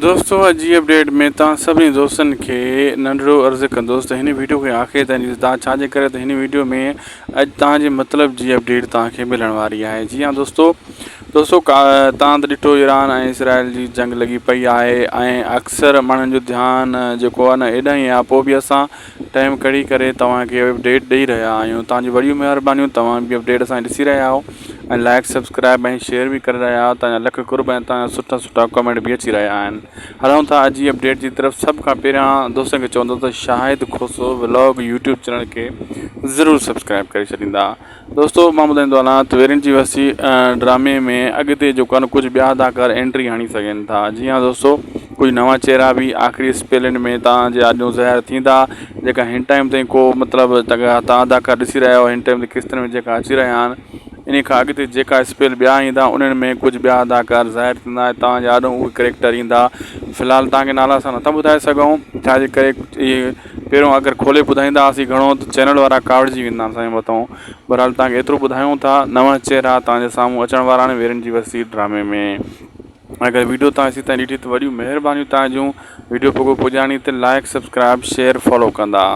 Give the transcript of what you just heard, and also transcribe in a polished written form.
دوستو اڄ جي اپڊيٽ ۾ توهان سڀني دوستن کي ننڍڙو عرض ڪندس ته هن ويڊيو کي آخر تائين ڏسندا ڇا جي ڪري ته هن ويڊيو ۾ اڄ توهان جي مطلب جي اپڊيٽ توهان کي ملڻ واري آهي جي ها دوستو دوستو توهان ته ڏٺو ايران ۽ اسرائيل جي جنگ لڳي پئي آهي ۽ اڪثر ماڻهن جو ڌيان جيڪو آهي نه ايڏانهن ئي آهي پوء به اسان ٽائيم ڪڍي ڪري توهان کي اپڊيٽ ڏئي رهيا آهيون توهان جون وڏيون مهربانيون توهان به اپڊيٽ اسان جي ڏسي رهيا آهيو ۽ لائڪ سبسڪرائب ۽ شيئر به ڪري رهيا آهيو توهان جا لک قرب ۽ توهان جا سٺا سٺا ڪمينٽ به اچي رهيا آهن هلون ٿا اڄ جي اپڊيٽ جي طرف سڀ کان پهريان دوستن کي چوندو ته Shahid Khoso vlog YouTube channel کي ضرور سبسڪرائب ڪري ڇڏيندا دوستو مان ٻڌائيندو هلان ته ويرين جي وسي ڊرامي ۾ اڳتي جيڪو آهي نه ڪجهه ٻيا اداڪار انٽري هڻي سگهن ٿا جي ها دوستو ڪجهه نوان چهرا به آخري اسپيلن ۾ توهان جي آڏو ظاهر ٿيندا جيڪا هن ٽائيم تائين ڪو مطلب توهان اداڪار ڏسي رهيا آهيو هن ٽائيم تي قسطن ۾ جيڪا اچي رهيا آهن ان کان اڳتي جيڪا اسپيل ٻيا ايندا انهن ۾ ڪجهه ٻيا اداڪار ظاهر ٿيندا ۽ توهان جي آڏو اهي ڪريڪٽر ايندا في الحال توهان کي نالا اسان نٿا ٻڌائي سگهون ڇا جي ڪري اهي پهريون اگر کولي ٻڌائيندا هئاسين گهڻو ته چينل وارا ڪاوڙجي ويندا اسان جي مٿان بهرحال توهان کي ايترو ٻڌايون ٿا نوان چهرا توهان جي سامهون اچڻ وارا آهن ويرين جي وسي ڊرامي ۾ اگر ويڊيو توهان هيسين تائين ڏٺي ته وڏيون مهربانيون توهان جون ويڊيو پڳو پڄاڻي تي لائڪ سبسڪرائب شيئر فالو ڪندا.